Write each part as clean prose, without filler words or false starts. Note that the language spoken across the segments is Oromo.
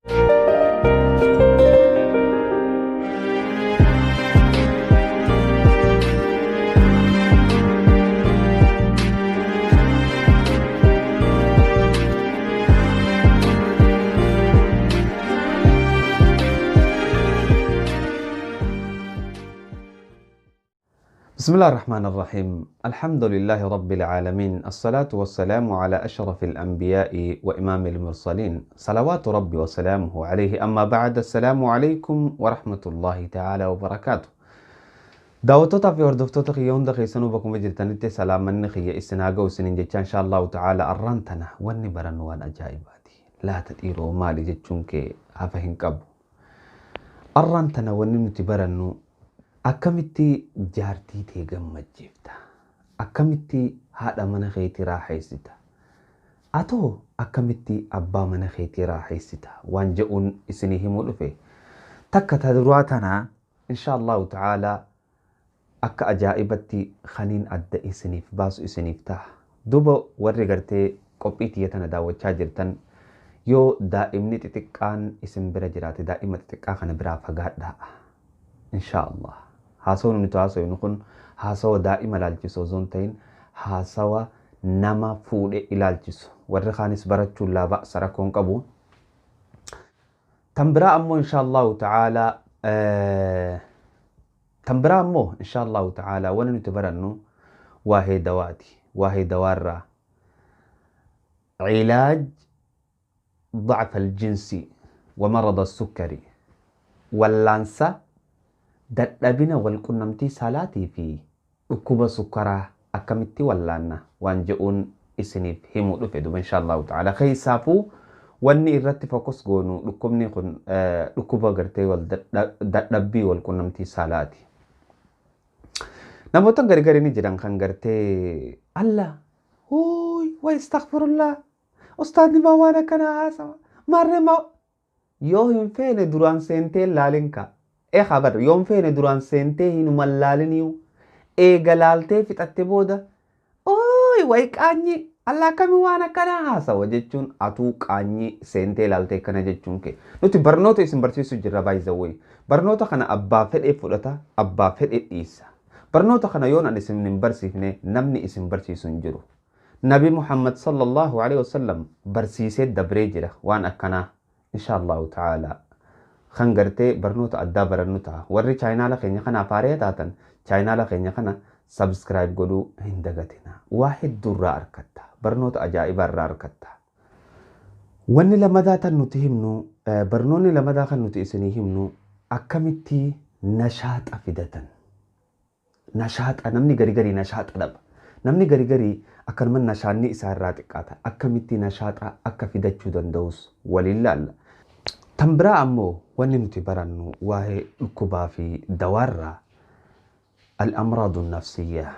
بسم الله الرحمن الرحيم. الحمد لله رب العالمين، الصلاة والسلام على أشرف الأنبياء وإمام المرسلين، صلوات ربي وسلامه عليه. أما بعد، السلام عليكم ورحمة الله تعالى وبركاته. Daawwattoota fi hordoftoota kiyya hunda keessanuu bakkuma jirtanitti salaamanni kiyya isin haa ga'u isiniin jecha, insha Allahu ta'ala arraan tana wanni barannu waan ajaa'ibaati. Laata dhiiroo maali jechuun kee hafa hin qabu. Arraan tana wanni nuti barannu akkamitti jaartii tee gammachiifta? Akkamitti haadha mana keetii raaxeessita? Atoo akkamitti abbaa mana keetii raaxeessita? Waan je'uun isinii himuu dhufe. Takka ta duraa tanaa insha Allahu ta'ala akka ajaa'ibatti kaniin adda isiniif baasu isiniif ta'a. Duuba warri gartee qophii tiyya tana daawwachaa jirtan, yoo daa'imni xixiqqaan isin bira jiraate daa'ima xixiqqaa kana biraa fagaadhaa. Insha Allah. Haasawni nuti haasawnu kun haasawa daa'ima ilaalchisu osoo hin ta'in haasawa nama fuudhe ilaalchisu. Warri kaanis barachuun laa ba'sa, rakkoo hin qabu. Tan biraa ammoo insha Allahu ta'ala tan biraa ammoo insha Allahu ta'ala wanni nuti barannu waa'ee dawaati. Waa'ee dawaarraa علاج ضعف الجنس ومرض السكري، wallaansa dadhabina walqunnamtii saalaatii fi dhukkuba sukkaraa akkamitti wallaanna waan je'uun isiniif himuu dhufe. Duba insha Allahu ta'ala keessaafuu wanni irratti focus goonu dhukkubni kun dhukkuba gartee wal dadhabbii walqunnamtii saalaati. Namoota gargari ni jiran kan gartee Allah hooy wa astaghfirullah, ustaadni maa waan akkanaa haasawa maarree maa yoo hin feene duraan seentee laalin ka ee habar, yoo hin feene duraan seentee hinuma laaliniyu, eega laaltee fixatte booda ooy way qaanyi Allah akkamii waan akkanaa haasawa jechuun atuu qaanyi seentee laaltee akkana jechuun kee. Nuti barnoota isin barsiisu jirra, by the way. Barnoota kana abbaa fedhee fudhata, abbaa fedhee dhiisa. Barnoota kana yoon ani isin hin barsiifne namni isin barsiisu hin jiru. Nabi Muhammad sallallahu alaihi wasallam barsiisee dabree jira waan akkanaa. Insha Allahu ta'ala kan gartee barnoota addaa barannu ta'a. Warri chaayinaala keenya kanaaf haaree taatan chaayinaala keenya kana subscribe godhuu hin dagatina. Waa hedduu irraa argatta. Barnoota ajaa'ibaa irraa argatta. Wanni lamadaa tan nuti himnu, barnoonni lamadaa kan nuti isinii himnu akkamitti nashaaxa fidatan. Nashaaxa, namni gari garii nashaaxa dhaba. Namni gari garii akkanuma nashaanni isaa irraa xiqqaata. Akkamitti nashaaxa akka fidachuu danda'us waliin laalla. Tan biraa ammoo wanni nuti barannu waa'ee dhukkubaa fi dawaarraa al-amraadu nafsiyyaa.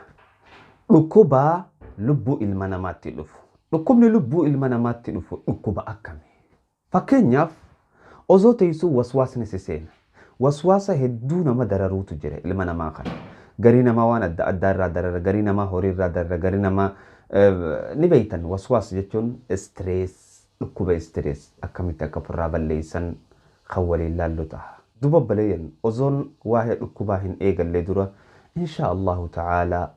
Dhukkubaa lubbuu ilma namaatti dhufu. Dhukkubni lubbuu ilma namaatti dhufu dhukkuba akkamii? Fakkeenyaaf osoo teessuu waswaasni si seena. Waswaasa hedduu nama dararuutu jira ilma namaa kana. Garii namaa waan adda addaa irraa darara, garii namaa horii irraa darara, garii namaa ni beeytan. Waswaas jechuun stress, dhukkuba stress akkamitti akka ofirraa balleessan kan waliin laallu ta'a. Duba baleeyyan, osoon waa'ee dhukkubaa hin eegalle dura insha Allahu ta'ala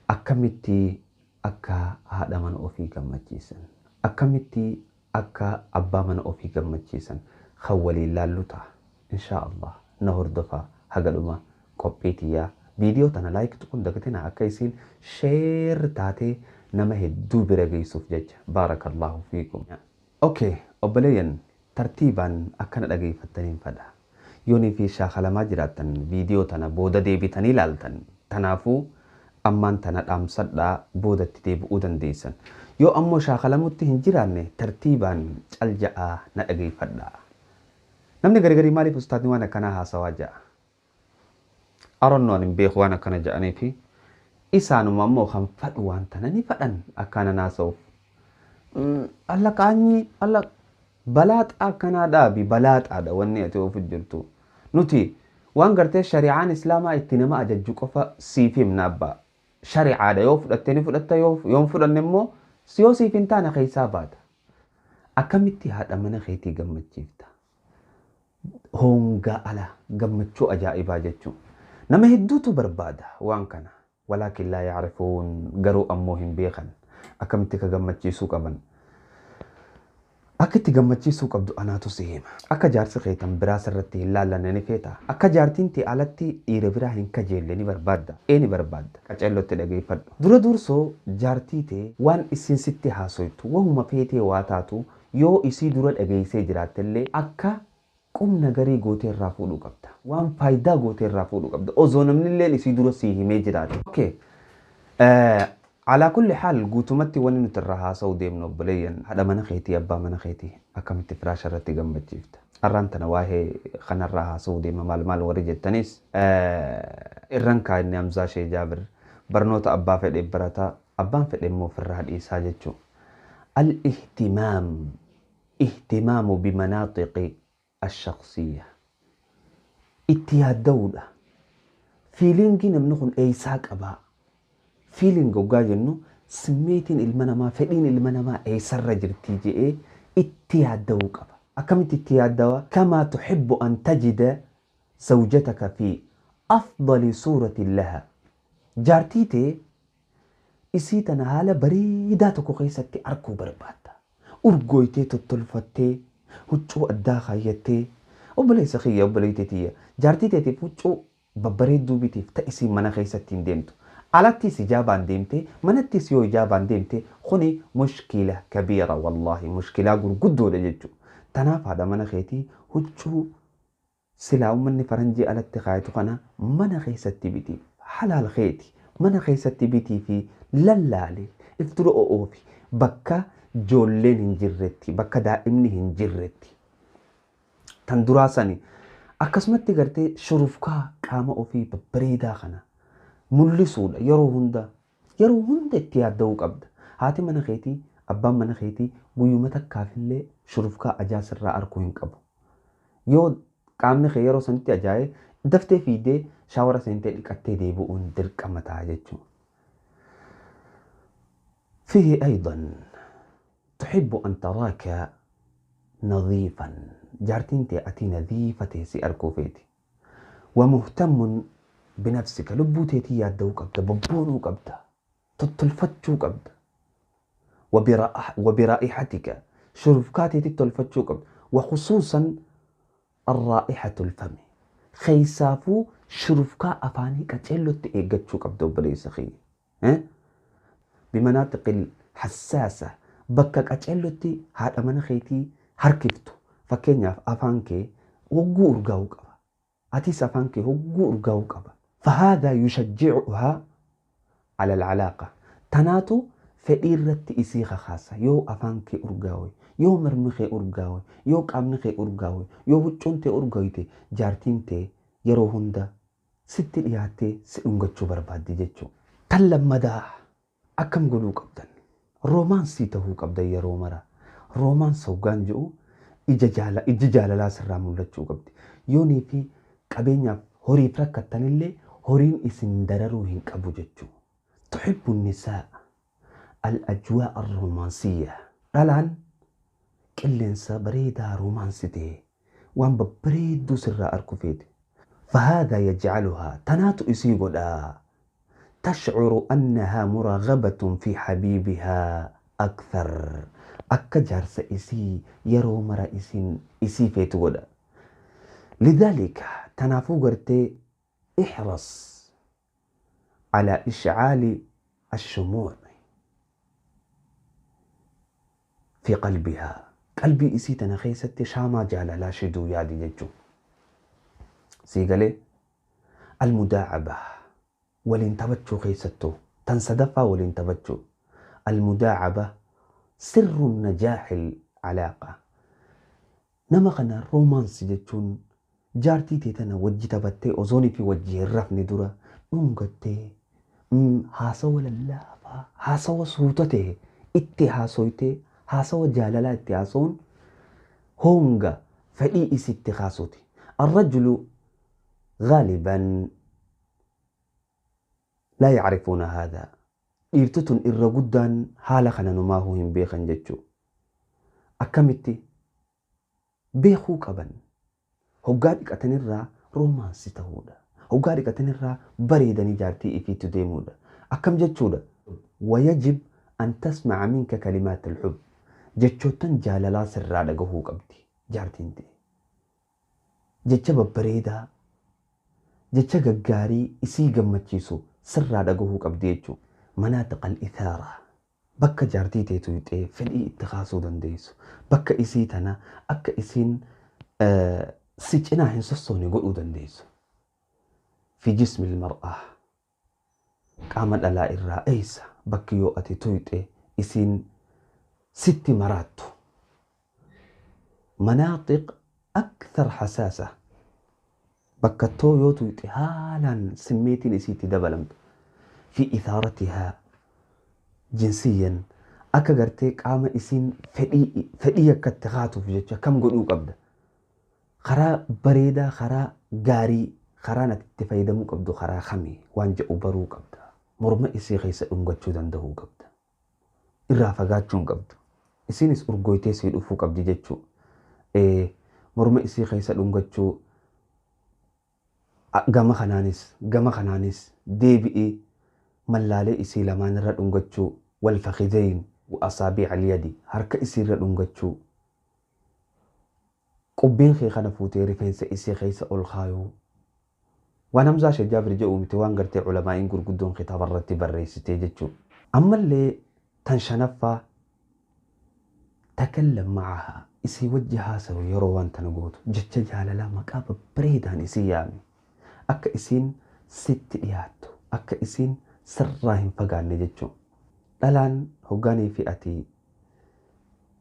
akkamitti akka haadha mana ofii gammachiisan, akkamitti akka abbaa mana ofii gammachiisan kan waliin laallu ta'a. Insha Allah na hordofaa haga dhuma qophii tiyyaa. Viidiyoo tana like tuquun dagatina, akka isiin share taatee nama hedduu bira geessuuf jecha. Baarakallahu fiikum. Okay, obboleeyyan, tartiibaan akkana dhageeffattaniin fadha. Yoonii fi shaakalamaa jiraattan viidiyoo tana booda deebitanii ilaaltan. Tanaafuu ammaan tana dhaamsadhaa, boodatti deebi'uu dandeessan. Yoo ammoo shaakalamutti hin jiraanne tartiibaan cal ja'aa na dhageeffadhaa. Namni gargarii maaliif ustaadni waan akkanaa haasawaa ja'a? Aronnoon hin beeku waan akkana ja'anii fi isaanuma ammoo kan fadhu waan tana ni fadhan akkana naasa'uuf. Alla qaanyii alla balaaxaa akkanaa dhaabi, balaaxaadha wanni ati oofu jirtu. Nuti waan gartee shari'aan islaamaa itti nama ajajju qofa siif himna abbaa. Shari'aadha, yoo fudhatte ni fudhatta, yoo hin fudhanne immoo yoo siif hin taane keessaa baata. Akkamitti haadha mana keetii gammachiifta? Hongaa ala gammachuu ajaa'ibaa jechuun. Nama hedduutu barbaada waan kana. Walaakin laa yacrifuun, garuu ammoo hin beekan. Akkamitti ka gammachiisuu qaban. Akka itti gammachiisuu qabdu anaatu si hima. Akka jaarsi keetan biraa sirratti hin laallanne ni feeta. Akka jaartiin tee alatti dhiira biraa hin kajeelle ni barbaadda. Ee, ni barbaadda. Qaceellotti dhageeffadhu. Dura dursoo jaartii tee waan isin sitti haasoytu, wahuma feetee waa taatu, yoo isii dura dhageessee jiraattellee akka qubna garii gootee irraa fuudhuu qabda. Waan faayidaa gootee irraa fuudhuu qabda. Osoo namni isii dura sii himee jiraate. Okay. Alaa kulli haal, guutumatti wanni nuti irraa haasa'uu deemnu, obboleeyyan, haadha mana keetii, abbaa mana keetii akkamitti firaasha irratti gammachiifta? Har'aan tana waa'ee kanarraa haasa'uu deema maal maal warri jettanis, irran kaa'inni Hamzaa Shee Jaabir barnoota abbaa fedhe barataa, abbaan fedhe immoo ofirraa dhiisaa jechuudha. Al-ihtimaam, ihtimaamu bimanaatiqi ash-shakhsiyya. Itti yaadda'uudha. Feelingii namni kun eessaa qabaa? Feeling hoggaa jennu simmeetiin ilma namaa, fedhiin ilma namaa eessarra jirtii jedhee itti yaadda'uu qaba. Akkamitti itti yaaddawa? Kamaa tuhibbu an tajida zawjataka fi afdali suuratin laha. Jaartii tee isii tana haala bareedaa tokko keessatti arguu barbaadda. Urgooytee, tottolfattee, huccuu addaa kaayyattee, obboleessa kiyya, obboleettii tiyya, jaartii teetiif huccuu babbareedduu bitiif ta isiin mana keessatti hin deemtu. Alattis ijaabaan deemte, manattis yoo ijaabaan deemte, kuni mushkila kabiira, wallaahi mushkilaa gurguddoodha jechuudha. Tanaaf haadha mana keetii huccuu silaa uummanni faranjii alatti kaayatu kana mana keessatti bitiif, halaal keeti mana keessatti bitii fi lallaali, if dura o'oofi, bakka joolleen hin jirretti, bakka daa'imni hin jirretti. Tan duraa sani akkasumatti gartee shurufkaa qaama ofii babbareedaa kana mul'isuudha yeroo hunda, yeroo hunda itti yaadda'uu qabda. Haati mana keetii, abbaan mana keetii guyyuma takkaafillee shurufkaa ajaa sirraa arguu hin qabu. Yoo qaamni kee yeroo sanitti ajaa'e, daftee fiidee shaawara seentee dhiqattee deebi'uun dirqama ta'a jechuudha. فيه أيضا تحب أن تراك نظيفا، jaartiin tee ati nadiifa teessi arguu feeti. ومهتم بنفسك، lubbuu teetii yaadda'uu qabda, bobboonuu qabda, tottolfachuu qabda. وبرائحتك، shurufkaa teetii tolfachuu qabda. وخصوصا الرائحة الفم، keessaafuu shurufkaa afaanii qaceellotti eeggachuu qabda, obboleessa kiyya. بمناطق الحساسة، bakka qaceellotti haadha mana keetii harkiftu, fakkeenyaaf afaan kee hogguu urgaa'uu qaba. Atis afaan kee hogguu urgaa'uu qaba. فهذا يشجعها على العلاقة، tanaatu fedhii irratti isii kakaasa. Yoo afaan kee urgaawe, yoo mormi kee urgaawe, yoo qaamni kee urgaawe, yoo huccuun tee urgaayte, jaartiin tee yeroo hunda sitti dhiyaattee si dhungachuu barbaaddi jechuudha. Tan lammadaa akkam godhuu qabdan? Romance ta'uu qabdan yeroo mara. Romance hoggaan jedhu ija jaala ijji jaalalaa sirraa mul'achuu qabdi. Yoonii fi qabeenyaaf horiif rakkattanillee horiin isin dararuu hin qabu jechuudha. تحب النساء الأجواء الرومانسية، dhalaan qilleensa bareedaa romance ta'e, waan babbareedduu sirraa arku feete. فهذا يجعلها، tanaatu isii godhaa، تشعر أنها مرغبة في حبيبها أكثر، akka jaarsa isii yeroo mara isin isii feetu godha. لذلك tanaafuu gartee احرص على إشعال الشموع في قلبها، qalbii isii tana keessatti shaamaa jaalalaa shiduu yaadi jechuun. Sii galee? المداعبة، waliin taphachuu keessattuu, tan sadaffaa waliin taphachuu. المداعبة سر نجاح العلاقة. Nama kana romance jechuun jaartii tee tana wajji taphattee, osoonii fi wajji hin rafne dura dhungattee, haasawa lallaafaa, haasawa suuta ta'e itti haasoytee, haasawa jaalalaa itti haasa'uun honga fedhii isitti kaasuuti. الرجل غالبا لا يعرفون هذا، dhiirtotun irra guddaan haala kana numaahuu hin beekan jechuu. Akkamitti beekuu qaban hoggaa dhiqatanirraa roomaansii ta'uudha. Hoggaa dhiqatanirraa bareedanii jaartii ifiitti deemuudha. Akkam jechuudha. Wayajib an tasma'a minka kalimaat alhub. Jechoottan jaalalaa sirraa dhagahuu qabdi jaartiin ta'e. Jecha babbareedaa, jecha gaggaarii isii gammachiisu sirraa dhagahuu qabdi jechuudha. Manaatiq al-ithaaraa. Bakka jaartii teetu hixee fedhii itti kaasuu dandeessu. Bakka isii tana akka isiin si cinaa hin sossoone godhuu dandeessu. Fi jismi mar'aa. Qaama dhalaa irraa eessa bakki yoo ati tuyxe isiin sitti maraattu. Manaatiq akthar hasaasa. Bakka too yoo tuyxe haalaan simmeetiin isiitti dabalamtu. Fi ithaaratihaa jinsiyyan akka gartee qaama isiin fedhii akka itti kaatuuf jecha kam godhuu qabda. Karaa bareedaa, karaa gaarii, karaa ati itti fayyadamuu qabdu karaa kamii waan jedhu baruu qabda. Morma isii keessa dhungachuu danda'uu qabda. Irraa fagaachuu hin qabdu. Isiinis urgooytee sii dhufuu qabdi jechuudha. Morma isii keessa dhungachuu gama kanaanis deebi'ee mallaalee isii lamaan irra dhungachuu wal fakideyn asaabii aliyadi harka isii irra dhungachuu qubbeen kee kana fuutee rifeensa isii keessa ol kaayuu waan Hamzaa Sheekh Jaabir jedhu miti waan gartee culamaa'iin gurguddoon kitaaba irratti barreessitee jechuudha. Ammallee tan shanaffaa takallam macahaa isii wajji haasawu yeroo waan tana gootu jecha jaalalaa maqaa babbareedaan isii yaami akka isiin sitti dhiyaattu akka isiin sirraa hin fagaanne jechuudha. Dhalaan hoggaanii fi ati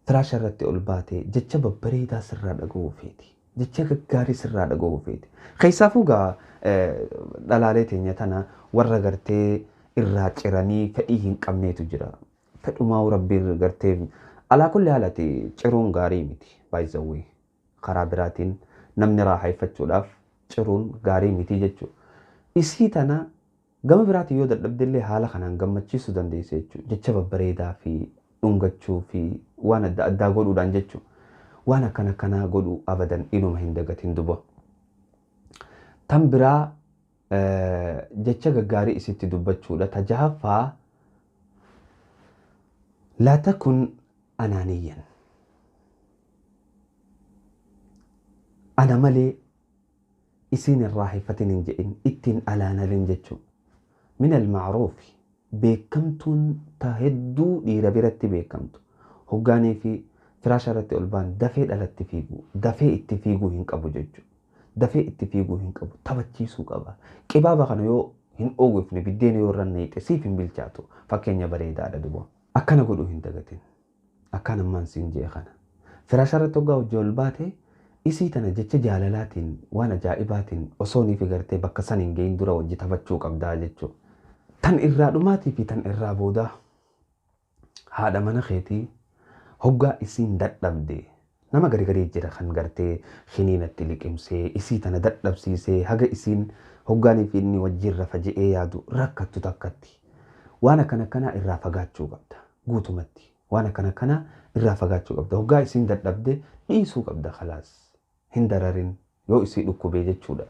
firaasha irratti ol baatee jecha babbareedaa sirraa dhaga'uu feeti. Jecha gaggaarii sirraa dhaga'uu feeti. Keessaafuu gaa dhalaalee teenya tana warra gartee irraa ciranii fedhii hin qabneetu jira. Fedhumaa rabbiin gartee alaa kulli haalati ciruun gaarii miti baay'izawwee. Karaa biraatiin namni raaxayfachuudhaaf ciruun gaarii miti jechuudha. Isii tana gama biraatiin yoo dadhabdellee haala kanaan gammachiisuu dandeessa jechuudha. Jecha babbareedaa fi dhungachuu fi waan adda addaa godhuudhaan jechuudha. Waan akkana akkanaa godhuu abadan inuma hin dagatin duba. Tan biraa jecha gaggaarii isitti dubbachuudha. Ta jahaffaa laa takun anaaniyyan. Ana malee isiin hin raaxifatin hin jedhin ittiin alaanalin jechuudha. من المعروف beekamtuun ta hedduu dhiira biratti beekamtu hoggaanii fi firaasha irratti ol ba'an dafee dhalatti fiiguu dafee itti fiiguu hin qabu jechuudha. Dafee itti fiiguu hin qabu taphachiisuu qaba. Qibaaba kana yoo hin oogifne biddeena yoo irra neexe siif hin bilchaatu fakkeenya bareedaadha duba. Akkana godhuu hin dagatin. Akkaan ammaan siin jee kana. Firaasha irratti hoggaa hojii ol baate isii tana jecha jaalalaatiin waan ajaa'ibaatiin osoo niif gartee bakka san hin gahin dura hojii taphachuu qabdaa jechuudha. Tan irraa dhumaatii fi tan irraa boodaa haadha mana keetii hoggaa isiin dadhabde nama gargarii jira kan gartee shiniinatti liqimsee isii tana dadhabsiisee haga isiin hoggaanii fi inni wajjin rafa je'ee yaadu rakkattu takkatti waan akkana akkanaa irraa fagaachuu qabda guutumatti waan akkana akkanaa irraa fagaachuu qabda hoggaa isiin dadhabde dhiisuu qabda khalaas hin dararin yoo isii dhukkubee jechuudha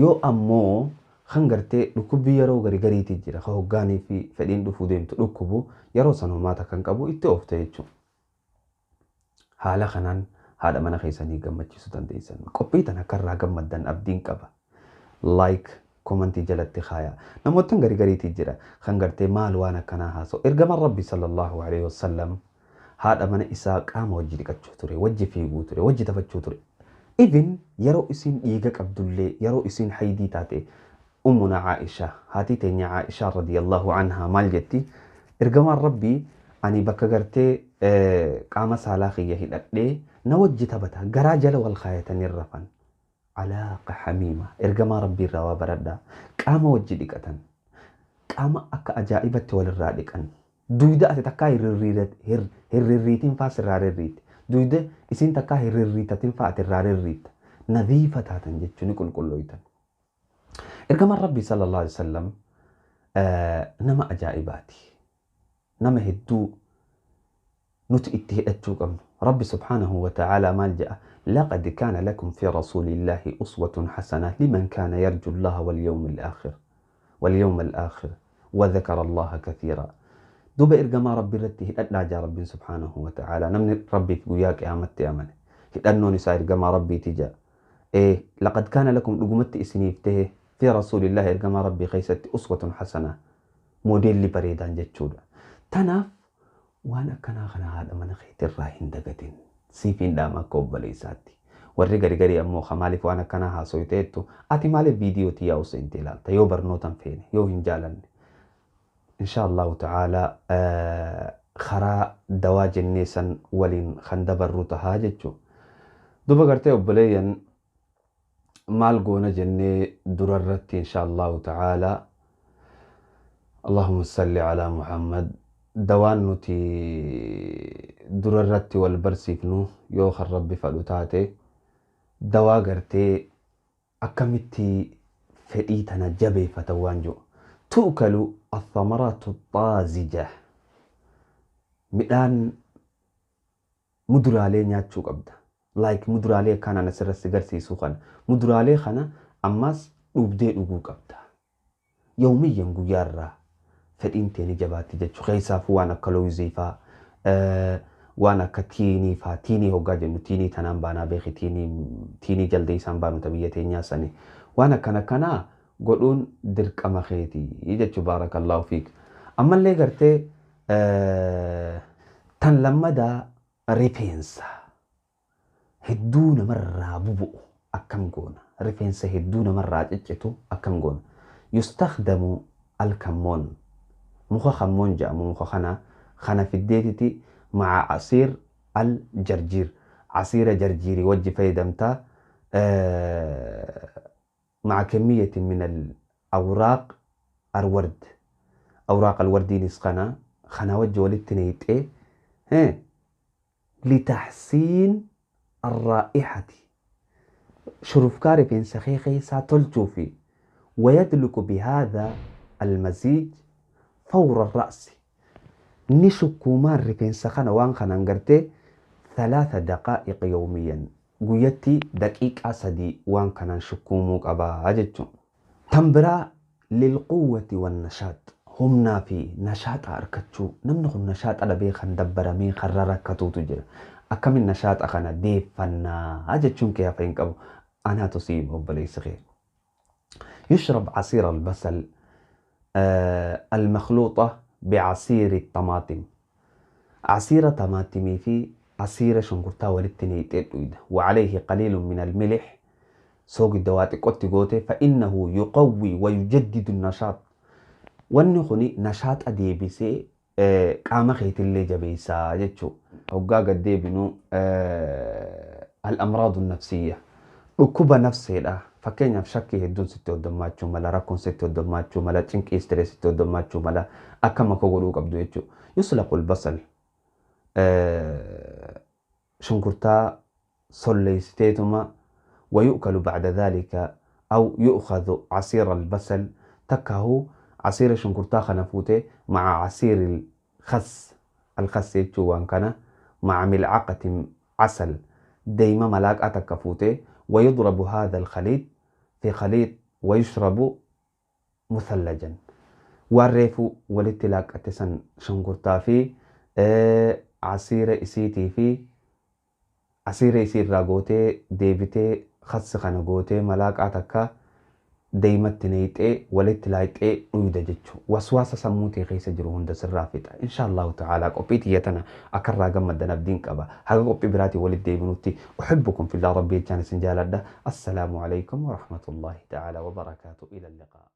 yoo ammoo kan gartee dhukkubbii yeroo gargariitii jira kan hoggaanii fi fedhiin dhufuu deemtu dhukkubu yeroo san homaata kan qabu itti oofte jechuudha. Haala kanaan haadha mana keessanii gammachiisuu dandeessan. Qophii tana akka irraa gammaddan abdiin qaba. Like komantii jalatti kaayaa. Namoottan gargariitii jira kan gartee maal waan akkanaa haasa'u. Ergamaan Rabbi sallallahu alaihi wasallam haadha mana isaa qaama wajji dhiqachuu ture, wajji fiiguu ture, wajji taphachuu ture. Even yeroo isiin dhiiga qabdullee yeroo isiin haydii taate أمنا عائشة هاتي تاني عائشة رضي الله عنها مال جتي إرجمان ربي أني بكرتي قام سالاخية هي نوجه تبتها جراجل والخاية الرفن علاقة حميمة إرجمان ربي الروا بردا قام وجدك أتن قام أك أجائبة والرادك أن دويدة أتتكاي الريت هر هرريتين فاس الراريت دويدة إسين تكاي الريتين فات الراريت نظيفة تاتن جتشوني كل كلويتن Ergamaan Rabbii sallallahu alaihi wasallam nama ajaa'ibaati. Nama hedduu nuti itti hidhachuu qabnu. Rabbi subhaanahu wa ta'aalaa maal jedha? لقد كان لكم في رسول الله أسوة حسنة لمن كان يرجو الله واليوم الآخر واليوم الآخر وذكر الله كثيرا. دوبا إرجما ربي رتي هدأنا جا ربي سبحانه وتعالى. نمن ربي في قياك يا متي أمني هدأنو نساء إرجما ربي تجا إيه لقد كان لكم لقمت إسنيفته في رسول الله إرجما ربي خيست أسوة حسنة موديل بريدان جتشودا تناف وأنا كنا خنا هذا من خيت الراهن دقتين سيفين داما كوبليساتي warri gari ammoo maaliif waan akkanaa haasoyteettu ati maaliif viidiyoo tiyyaa osoo hin ilaalta yoo barnootan feene yoo hin jaalanne insha Allahu ta'ala karaa dawaa jennee san waliin kan dabarru tahaa jechuu. Duba gartee obboleeyyan maal goona jennee durarratti insha Allahu ta'ala Allahumma salli ala Muhammad dawaan nuti durarratti wal barsiifnu yoo kan rabbi fadhu taate dawaa gartee akkamitti fedhii tana jabeeffatan waan jiru. Tu'kalu athamaraatu xaazija midhaan muduraalee nyaachuu qabda. Like muduraalee kanaan asirratti garsiisuu kana muduraalee kana ammas dhugdee dhuguu qabda. Yoomiyyaan guyyaarraa fedhiin teeni jabaatti jechuudha. Keessaafuu waan akka looyizii fa'aa waan akka tiinii fa'aa tiinii hoggaa jennu tiinii tanaan baanaa beeki tiinii jaldee isaan baanu biyya teenyaa sani waan akkana kanaa godhuun dirqama keetii jechuudha. Baarakallaahu fiik. Ammallee gartee tan lammadaa rifeensa hedduu namarraa bubu'u akkam goona? Rifeensa hedduu namarraa ciccitu akkam goona? Yustakhdamu alkammoon muka kammoon jedhamu muka kana fiddeetiti مع عصير الجرجير عصير جرجيري وجه فايدمتا مع كمية من الأوراق الورد أوراق الوردين سقنا خنا وجه ولتنيت إيه لتحسين الرائحة شرفكاري بين سخيخي ساتلتوفي ويدلك بهذا المزيج فور الرأس نشكومان رفنسا خنا وان خنا نغرتي 3 دقائق يوميا قيتي دقيقة سدي وان كان شكومو قبا جچو. تنبرا للقوة والنشاط همنا في نشاط أركتشو نمنخ النشاط على بي خن دبرمي خرركتو تجرا أكم النشاط أخنا ديفنا أجتشون كيف فين أنا تصيب وبليس غير. يشرب عصير البصل المخلوطة بعصير الطماطم عصير طماطمي في عصير شنكرتا ولتنيت وعليه قليل من الملح سوق الدواتي قوتي فإنه يقوي ويجدد النشاط والنخني نشاط أديبسي قام خيت اللي جبيسا جتشو هقا قد الأمراض النفسية ركوبة نفسي لا fakkeenyaaf shakkii hedduun sitti hoddommaachuu mala, rakkoon sitti hoddommaachuu mala, cinqii stress sitti hoddommaachuu mala, akkam akka godhuu qabdu jechuudha. Yuslaqul basal shunkurtaa solleessiteetuma ويؤكل بعد ذلك أو يؤخذ عصير البصل تكه عصير شنكرتا خنفوته مع عصير الخس الخس يتشوان كان مع ملعقة عسل دايما ملاك أتكفوته ويضرب هذا الخليط في خليط ويشرب مثلجا. والريف والاتلاك أتسن شنكرتا في عصير إسيتي في عصير إسير راغوتي ديبتي خس خنغوتي ملاك أتكا دايما تنيتي ولتلايتي ويدا جتشو وسواسة سموتي غيس جرو هند سرافتا إن شاء الله تعالى قبيتي يتنا أكرر قمدنا بدين كبا هذا قبي براتي ولد ديبنوتي أحبكم في الله ربي جانس جالدا. السلام عليكم ورحمة الله تعالى وبركاته. إلى اللقاء.